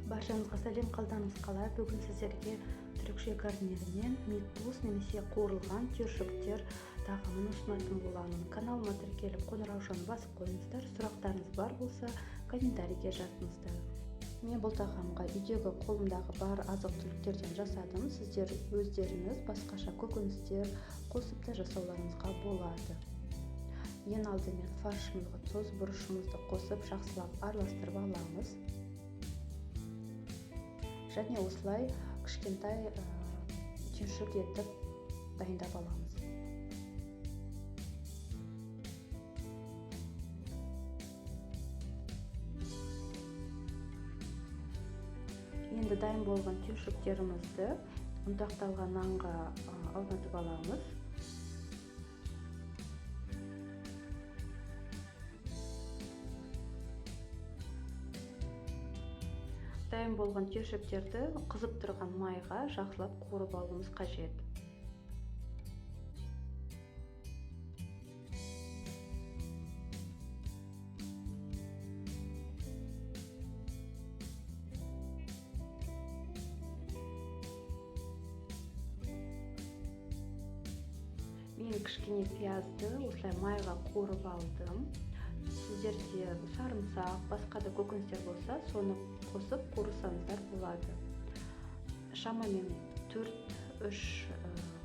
Баршаңызға сәлем, қалдарыңыз қалай? Бүгін сіздерге түрікше гарнирінен meatballs немесе қуырылған түйіршіктер тағамын ұсынатын боламын. Каналыма тіркеліп, қоңыраушаны басып қойыңыздар. Сұрақтарыңыз бар болса, комментарийге жазыңыздар. Мен бұл тағамға үйдегі қолымдағы бар азық-түліктерден жасадым. Сіздер өздеріңіз басқаша көкөністер қосып та жасауларыңызға болады. Ең алдымен фаршымызға тұз, бұрышымызды қосып, жақсылап араластырып аламыз. Және осылай кішкентай түйіршік етіп дайындап аламыз. Енді дайын болған түйіршіктерімізді ұнтақталған нанға аунатып аламыз. Дайын болған түйіршіктерді қызып тұрған майға жақсылап қуырып алуымыз қажет. Мен кішкене пиязды осылай майға қуырып алдым. Сіздерде сарымсақ, басқа да көкөністер болса, соны қосып қуырсаңыздар болады. Шамамен 4-3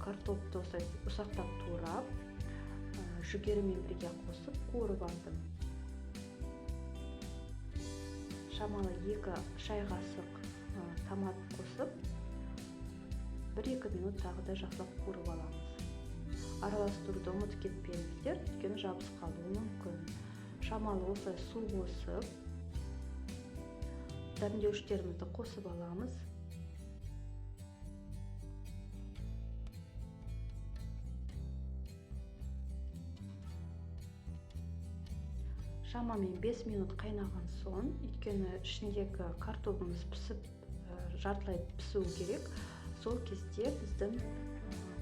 картопты осылай ұсақтап турап, жүгерімен бірге қосып қуырып алдым. Шамалы 2 шай қасық томат қосып, 1-2 минут тағы да жақсылап қуырып аламыз. Араластыруды ұмытып кетпеңіздер, өйткені жабысып қалуы мүмкін. Шамалы осылай су қосып, дәмдеуіштерімізді қосып аламыз. Шамамен 5 минут қайнаған соң, өйткені ішіндегі картобымыз пісіп, жартылай пісуі керек, сол кезде біздің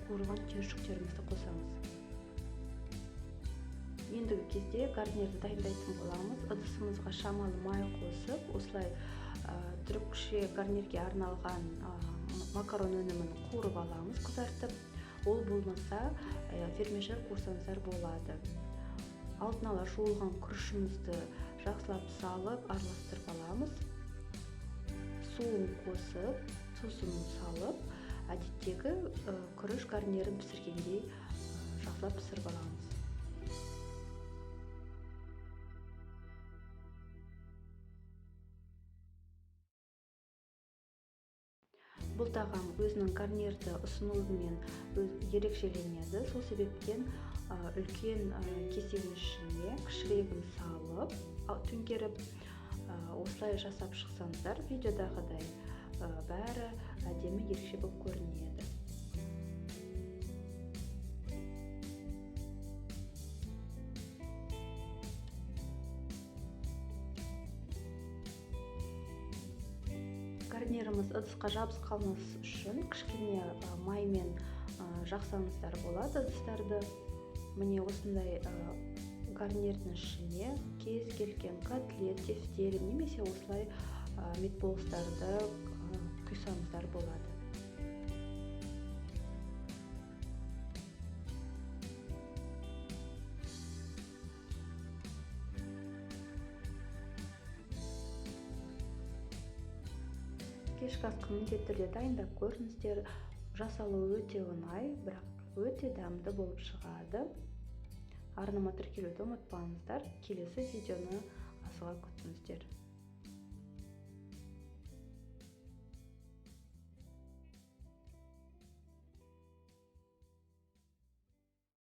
қуырылған түйіршіктерімізді қосамыз. Ендігі кезде гарнирді дайындайтын боламыз. Ыдысымызға шамалы май қосып, осылай түрікше гарнирге арналған макарон өнімін қуырып аламыз, қызартып. Ол болмаса, вермишель қуырсаңыздар болады. Алдын ала жуылған күрішімізді жақсылап салып, араластырып аламыз. Суын қосып, тұзын салып, әдеттегі күріш гарнирін пісіргендей жақсылап пісіріп аламыз. Бұл тағам өзінің гарнирді ұсынуымен ерекшеленеді. Сол себептен үлкен кесенің ішіне кішірегін салып, төңкеріп, осылай жасап шықсаңыздар, видеодағыдай, бәрі әдемі, ерекше болып көрінеді. Гарниріміз ыдысқа жабысып қалмас үшін кішкене маймен жақсаңыздар болады ыдыстарды. Міне осындай гарнирдің ішіне кез келген котлет, тефтель немесе осылай meatballстарды құйсаңыздар болады. Кешкі асқа міндетті түрде дайындап көріңіздер. Жасалуы өте оңай, бірақ өте дәмді болып шығады. Арнама тіркелуді ұмытпаңыздар. Келесі видеоны асыға күтіңіздер.